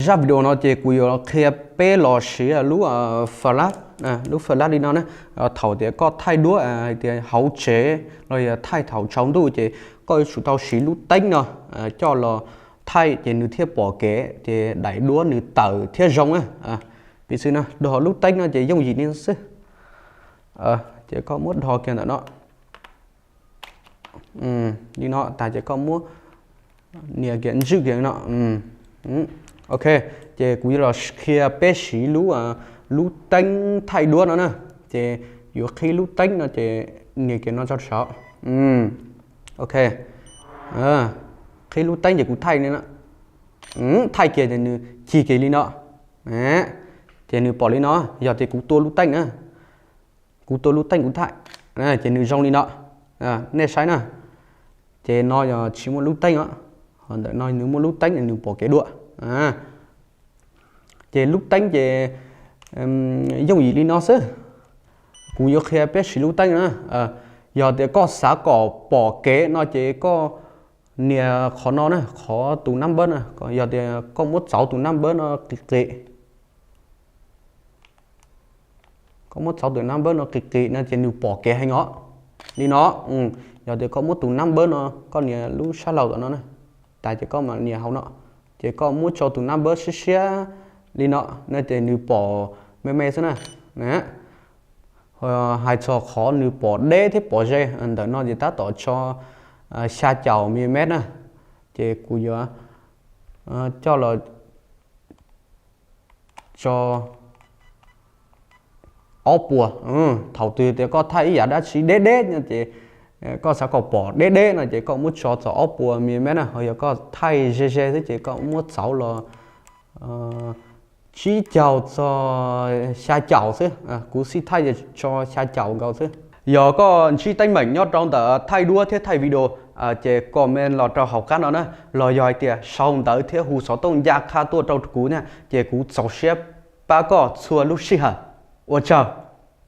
Zaj video no ces kuv yuav qhia peb los siv lub flash, lub flash li no na. Thaum tias koj thaij duab hais tias hauv tsev los yog thaij thaum tsaus ntuj ces koj yuav tsum tau siv lub teeb no coj los thaij ces nws thiaj pom kev ces daim duab nws tawm thiab zoo na. Piv xws no, dog lub teeb no ces yooj yim li no xwb. Ces koj muab dog kiag ntawm no li no tas ces koj muab nias kiag ntswj kiag no. Ok, ces kuv yuav los qhia peb siv lub, lub teeb thaij duab no na. Ces yuav qhib lub teeb no ces nias kiag no tso saud. Ok, qhib lub teeb ces kuv thaij li no, thaij kiag ces nws cig kiag li no. Ces nws pom li no, yog tias kuv tua lub teeb na, kuv tua lub teeb kuv thaij, ces nws zoo li no. Nej saib na, ces no yog tsis muaj lub teeb os, ho ntawm no nws muaj lub teeb nws pom kev dua. Ces lub teeb ces yooj yim li no xwb. Kuv yuav qhia peb siv lub teeb na. Yog tias koj xav kom pom kev no ces koj nias qhov no na, qhov tus number na, yog tias koj muab txauv tus number no qis qis, koj muab txauv tus number no qis qis no ces nws pom kev heev os. Li no, yog tias koj muab tus number no, koj nias lub sab laug tom no na, tas ces koj mam nias hauv no, ces koj muab tso tus number siab siab li no, no ces nws pom me me xwb na. Hais txog qhov nws pom deb thiab pom ze, ntawm no ces tab tom tso xya caum milimet na, ces kuv yuav coj los tso ob puas. Thaum twg tias koj thaij ib yam dab tsi deb deb no ces koj xav kom pom deb deb no ces koj muab tso txog ob puas milimet na, ho yog koj thaij ze ze xwb ces koj muab txauv los tsib caug txog xya caum xwb. Kuv xij thaij ces tso xya caum nkaus xwb. Yog koj ntsib teeb meem nyob rau ntawm thaij duab thiab thaij video, ces comment los rau hauv qab no na, los yog hais tias sau ntawv thiab hu xov tooj ncaj qha tuaj rau kuv na, ces kuv txaus siab pab koj txhua lub sij hawm. Ua tsaug.